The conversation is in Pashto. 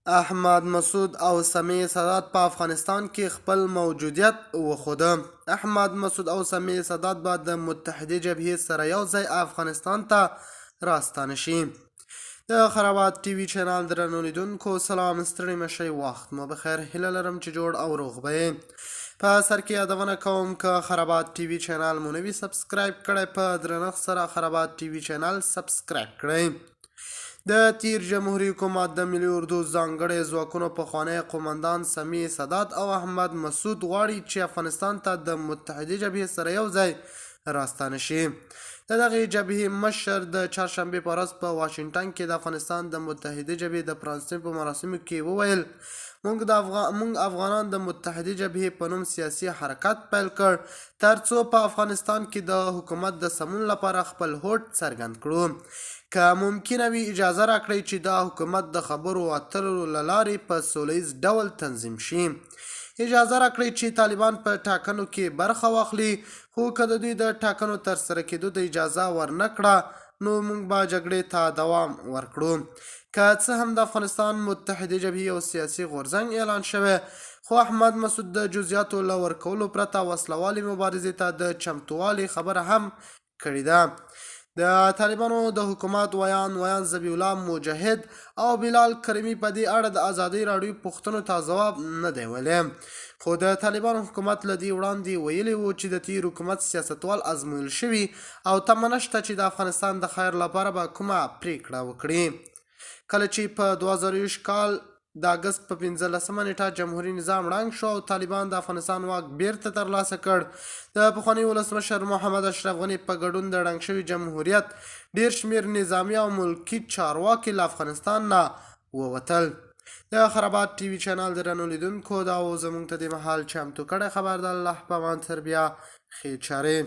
احمد مسعود او سمیع سادات په افغانستان کې خپل موجودیت وښوده. احمد مسعود او سمیع سادات به د متحدې جبهې سره یو ځای افغانستان ته راستانه شي. د خرابات ټي وي چینل درنو لیدونکو سلام، ستړي مشئ، وخت مو بخیر. هیله لرم چې جوړ او روغ به یې. په سر کې یادونه کوم که خرابات ټي وي چینل مو نه وي سبسکرایب کړی، په درنښت سره خرابات ټي وي چینل سبسکرایب کړئ. د تیر جمهوري حکومت د ملي اردو ځانګړي ځواکونو پخوانی قومندان سمیع سادات او احمد مسعود غواړي چې افغانستان ته د متحدې جبهې سره یو ځای راستانه شي. د دغې جبهې مشر د چهارشنبې په ورځ په واشنګټن کې د افغانستان د متحدې جبهې د پرانیستې په مراسمو کې وویل، موږ افغانان د متحدې جبهې په نوم سیاسي حرکت پیل کړ ترڅو په افغانستان کې د حکومت د سمون لپاره خپل هوډ څرګند کړو. که ممکنه وي اجازه راکړئ چې دا حکومت د خبرو اترو له لارې په سوله ییز ډول تنظیم شي. اجازه راکړئ چې طالبان په ټاکنو کې برخه واخلي، خو که د دوی د ټاکنو ترسره کېدو ته اجازه ورنه کړه نو موږ به جګړې ته دوام ورکړو. که څه هم د افغانستان متحدې جبهې یو سیاسي غورځنګ اعلان شوی، خو احمد مسعود د جزئیاتو له ورکولو پرته وسلهوالې مبارزې ته د چمتووالي خبره هم کړې ده. د طالبانو د حکومت ویاند ذبیح الله مجاهد او بلال کریمي په دې اړه د ازادي راډیو پوښتنو ته ځواب نه دی ویلی، خو د طالبانو حکومت له دې وړاندې ویلي وو چې د تیر حکومت سیاستوال ازمویل شوي او تمه نشته چې د افغانستان د خیر لپاره به کومه پریکړه وکړي. کله چې په 2021 کال د اګست په 15 نیټه جمهوري نظام ړنګ شو او طالبان د افغانستان واک بیرته ترلاسه کړ، د پخواني ولسمشر محمد اشرف غني په ګډون د ړنګ شوي جمهوریت ډیر شمېر نظامي او ملکي چارواکي له افغانستان نه ووتل. د خرابات ټي وي چینل درنو لیدونکو، دا و زموږ ته دې مهال چمتو کړی خبر. د الله په امان، تر بیا، ښې چارې.